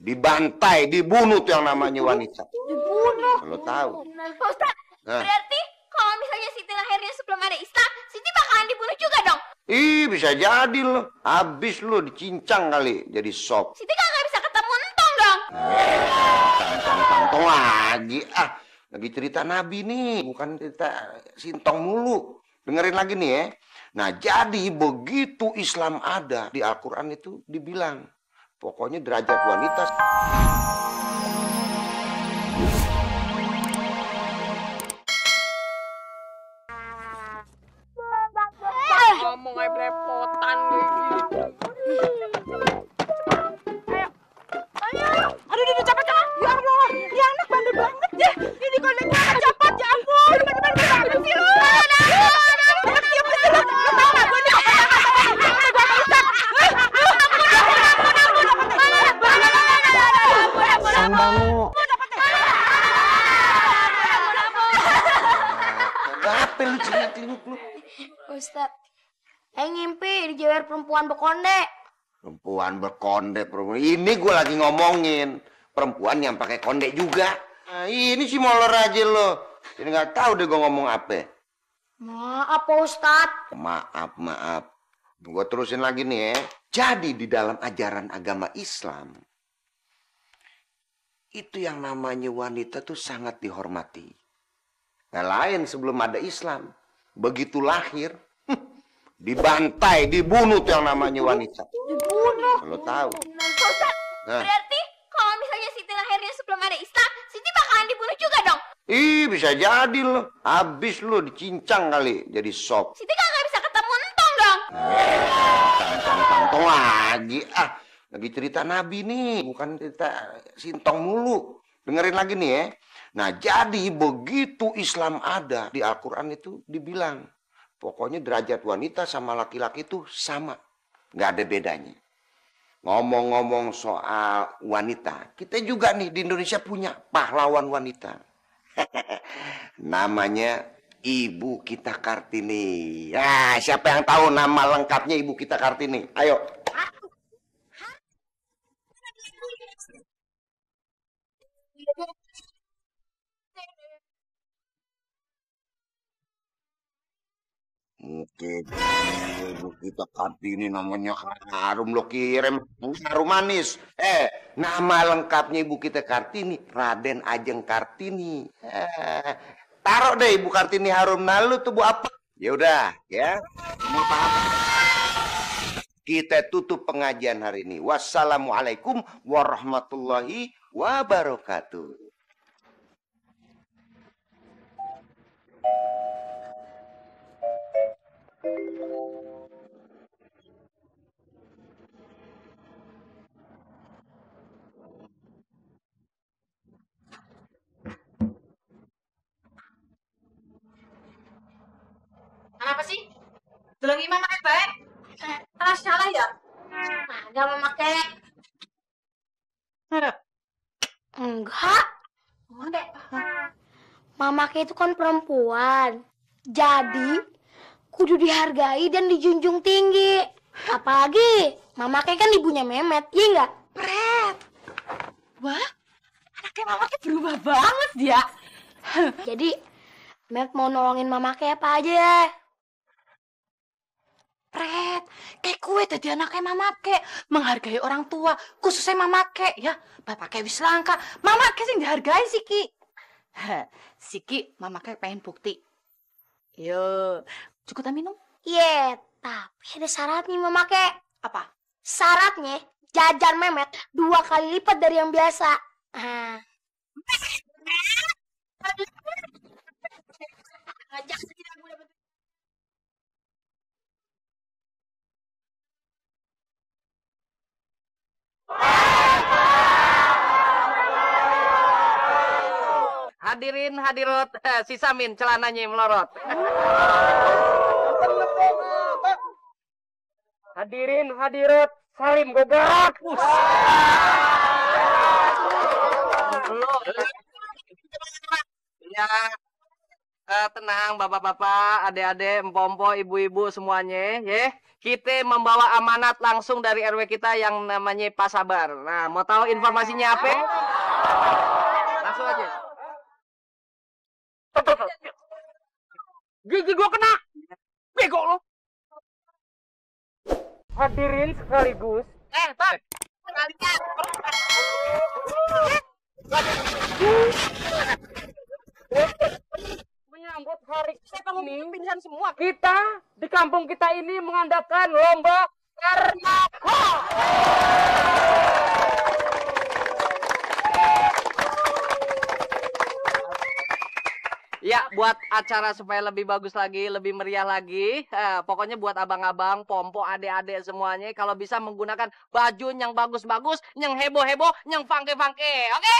dibantai, dibunuh tuh yang namanya wanita. Dibunuh? Lo tahu? Pak Ustadz, berarti kalau misalnya Siti lahirnya sebelum ada Islam, Siti bakalan dibunuh juga dong? Ih, bisa jadi lo. Habis lo dicincang kali jadi sop. Siti kan nggak bisa ketemu entong dong. Tong lagi. Lagi cerita Nabi nih, bukan cerita Sintong mulu. Dengerin lagi nih ya. Nah, jadi begitu Islam ada di Al-Quran itu dibilang, pokoknya derajat wanita. Ngomong aja belepotan gitu. Ayo. Aduh, capek. Ya Allah, ini anak bandel banget ya. Ini koleknya cepat, ya ampun. Bandel banget sih lu. Apa lu celingak-celinguk lu? Ustadz, ngimpi dijewer perempuan berkonde. Perempuan berkonde, perempuan. Ini gue lagi ngomongin perempuan yang pakai konde juga. Nah, ini si molor aja lo. Ini nggak tahu deh gue ngomong apa. Maaf, Pak Ustadz. Maaf. Gue terusin lagi nih ya. Jadi di dalam ajaran agama Islam, itu yang namanya wanita tuh sangat dihormati. Nah, lain sebelum ada Islam. Begitu lahir, dibantai, dibunuh tuh yang namanya wanita. Dibunuh? Lo tahu? Pak Ustadz, berarti kalau misalnya Siti lahirnya sebelum ada Islam, Siti bakalan dibunuh juga dong? Ih, bisa jadi lo. Habis lo dicincang kali jadi sop. Siti kan nggak bisa ketemu entong dong. Tong lagi. Lagi cerita Nabi nih, bukan cerita Sintong mulu. Dengerin lagi nih ya. Nah, jadi begitu Islam ada di Al-Quran itu dibilang, pokoknya derajat wanita sama laki-laki itu sama. Nggak ada bedanya. Ngomong-ngomong soal wanita, kita juga nih di Indonesia punya pahlawan wanita. Namanya Ibu Kita Kartini. Nah, siapa yang tahu nama lengkapnya Ibu Kita Kartini? Ayo. Mungkin Ibu Kita Kartini namanya harum lo kirim. Harum manis. Nama lengkapnya Ibu Kita Kartini, Raden Ajeng Kartini. Taruh deh Ibu Kartini harum. Nah lu tuh Bu apa? Ya udah, ya. Mau paham? Kita tutup pengajian hari ini. Wassalamualaikum warahmatullahi wabarakatuh. Kenapa sih? Deleng imam pakai baik? Kelas salah ya? Agak memakai. Enggak. Mamake itu kan perempuan. Jadi kudu dihargai dan dijunjung tinggi. Apalagi mamake kan ibunya Memet, iya enggak? Pret. Wah, anaknya mamake berubah banget dia. Jadi Memet mau nolongin mamake apa aja ya? Pret, kayak kue tadi anaknya mamake menghargai orang tua, khususnya mamake ya. Bapake wis langka, mamake sing dihargai Siki. Siki mamake pengen bukti. Yo, cukup minum? Iya, tapi ada syaratnya mamake. Apa? Syaratnya jajan Memet 2 kali lipat dari yang biasa. Ngajak sekitar gue dapet. Hadirin hadirat, si Samin celananya melorot. Hadirin hadirat, Salim gogak. Ya, Tenang bapak-bapak, adik-adik, empom-empom, ibu-ibu semuanya, ya. Kita membawa amanat langsung dari RW kita yang namanya Pak Sabar. Nah, mau tahu informasinya apa? Langsung aja. Gigi gua kena. Bego lo. Hadirin sekaligus, Bang. Sekalian. menyambut hari ini, Pingsan semua. kita di kampung kita ini mengadakan lomba karnaval. Ya, buat acara supaya lebih bagus lagi, lebih meriah lagi. Pokoknya buat abang-abang, pompo, adik-adik semuanya, kalau bisa menggunakan baju yang bagus-bagus, yang heboh-heboh, yang funky-funky. Oke?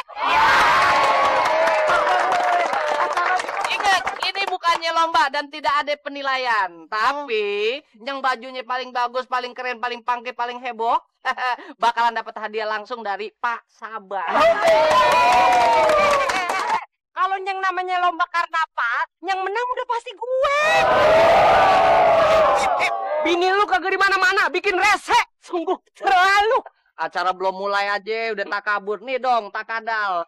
Ingat, ini bukannya lomba dan tidak ada penilaian. Tapi, yang bajunya paling bagus, paling keren, paling funky, paling heboh, bakalan dapat hadiah langsung dari Pak Sabar. Kalau yang namanya lomba karnaval, yang menang udah pasti gue. Bini lu kagak di mana-mana, bikin rese. Sungguh terlalu. Acara belum mulai aja, udah takabur. Nih dong, takadal.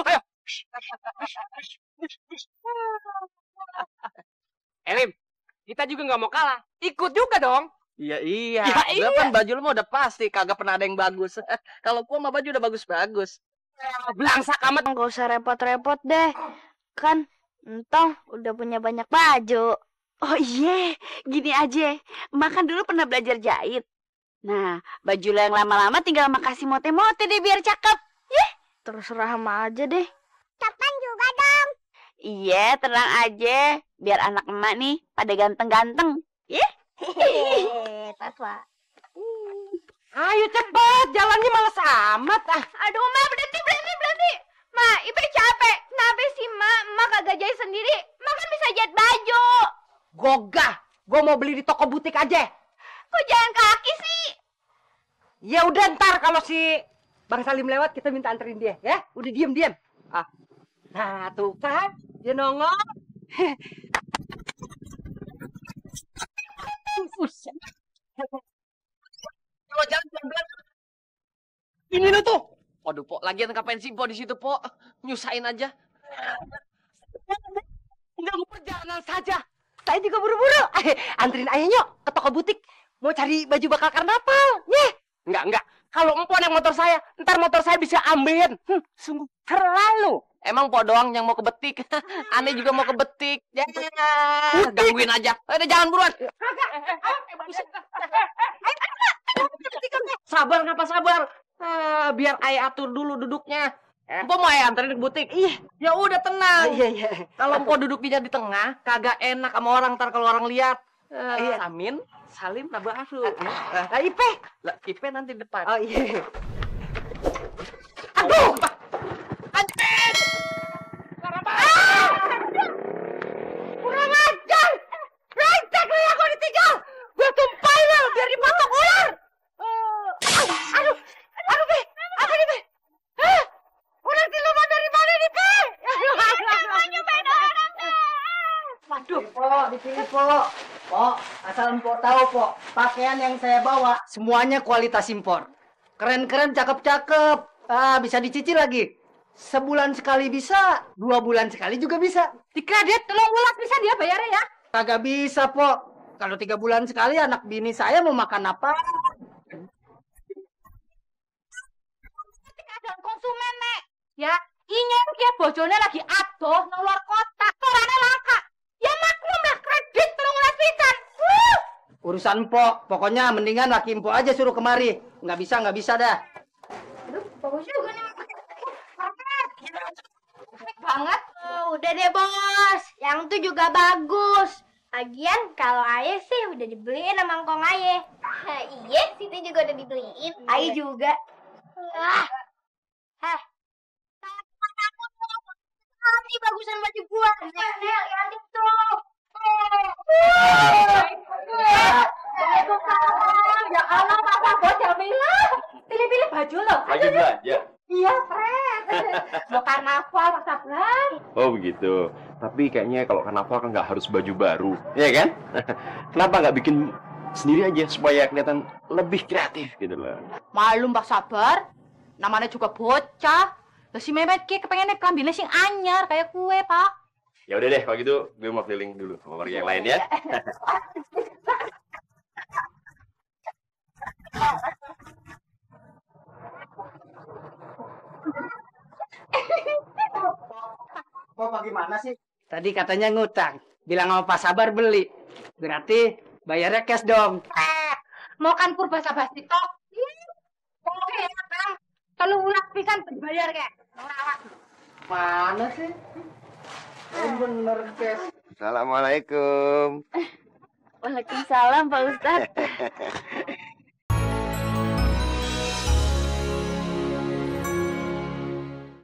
Ayo. Elim, kita juga nggak mau kalah. Ikut juga dong. Iya, iya. Ya, Udah kan baju lu mah udah pasti, kagak pernah ada yang bagus. Kalau gua mah baju udah bagus-bagus. Belangsak amat. Nggak usah repot-repot deh. Kan entong udah punya banyak baju. Oh iya, gini aja. Makan dulu pernah belajar jahit. Nah, baju lo yang lama-lama tinggal makasih mote-mote deh biar cakep. Terserah sama aja deh. Kapan juga dong? Iya, tenang aja. Biar anak emak nih pada ganteng-ganteng. Tatwa. Ayo cepet, jalannya males amat. Aduh, Ma, berhenti. Ma, Ipe capek. Kenapa sih, Ma? Ma kagak jahit sendiri. Ma kan bisa jahit baju. Gogah, gue mau beli di toko butik aja. Kok jalan kaki sih? Ya udah ntar kalau si Bang Salim lewat kita minta anterin dia, ya. Udah diam. Nah tuh kan, dia nongol. Kalau jalan pelan-pelan. Ini lu tuh. Waduh, Pok, lagian ngapain sih Pok di situ, Pok? Nyusahin aja. Mengganggu perjalanan saja. Saya juga buru-buru. Anterin ayo nyok ke toko butik. Mau cari baju bakal karnaval. Enggak. Kalau empon yang motor saya, ntar motor saya bisa ambil. Sungguh terlalu. Emang Pok doang yang mau kebetik. Aneh juga mau kebetik. Jangan gangguin aja. Udah jangan buruan. Sabar ngapa sabar? Biar ayah atur dulu duduknya. Empok mau ayah anterin ke butik? Iya. Ya udah tenang. Iya. Kalau empok duduknya di tengah, kagak enak sama orang ntar kalau orang lihat. Iya. Samin, Salim, Nabaru. Ipe. Lah, Ipe nanti depan. Oh iya. Aduh! Anjing! Kurang ajar. Rancak lu ya gua ditinggal. Gua tumpahin lu biar dipatok ular. Aduh, Be. Apa nih, Be? Hah? Orang siluman dari mana nih, Be? Waduh. Pok, di sini, Pok. Pok, asal Pok tahu, Pok. Pakaian yang saya bawa semuanya kualitas impor. Keren-keren, cakep-cakep. Bisa dicicil lagi. Sebulan sekali bisa, 2 bulan sekali juga bisa. Dikredit, tolong ulas bisa dia bayarnya ya. Kagak bisa, Pok. Kalau 3 bulan sekali anak bini saya mau makan apa? Ada konsumen, Nek. Ya, ingat ya bojone lagi adoh nang luar kota. Torane langka. Ya maklum lah kredit 13 pisan. Urusan Pok. Pokoknya mendingan laki Pok aja suruh kemari. Nggak bisa dah. Bagus juga nih. Banget. Udah deh, Bos. Yang itu juga bagus. Lagian kalau Ayah sih udah dibeliin sama Kong Ayah. Iya, Siti juga udah dibeliin. Ayah juga. Ini bagusan baju gua. Nek, lihat itu. Waalaikumsalam. Ya Allah, Papa Bos Jamila. Pilih-pilih baju loh. Lagi belanja. Iya, Fred. Mau karnaval, Pak Sabar. Oh begitu. Tapi kayaknya kalau karnaval kan nggak harus baju baru, ya kan? Kenapa nggak bikin sendiri aja supaya kelihatan lebih kreatif gitu loh? Malum Pak Sabar. Namanya juga bocah. Lah si Mehmet ki kepengennya kambingnya sing anyar kayak kue, Pak. Ya udah deh, kalau gitu gue mau keliling dulu sama warga yang lain ya. Kok bagaimana sih? Tadi katanya ngutang. Bilang sama Pak Sabar beli. Berarti bayarnya cash dong. Mau kan purba sabar TikTok. Oke ya, Bang. Kalau ulat pisan dibayar kayak. Rawat. Mana sih? Bener cash. Assalamualaikum. Waalaikumsalam, Pak Ustadz.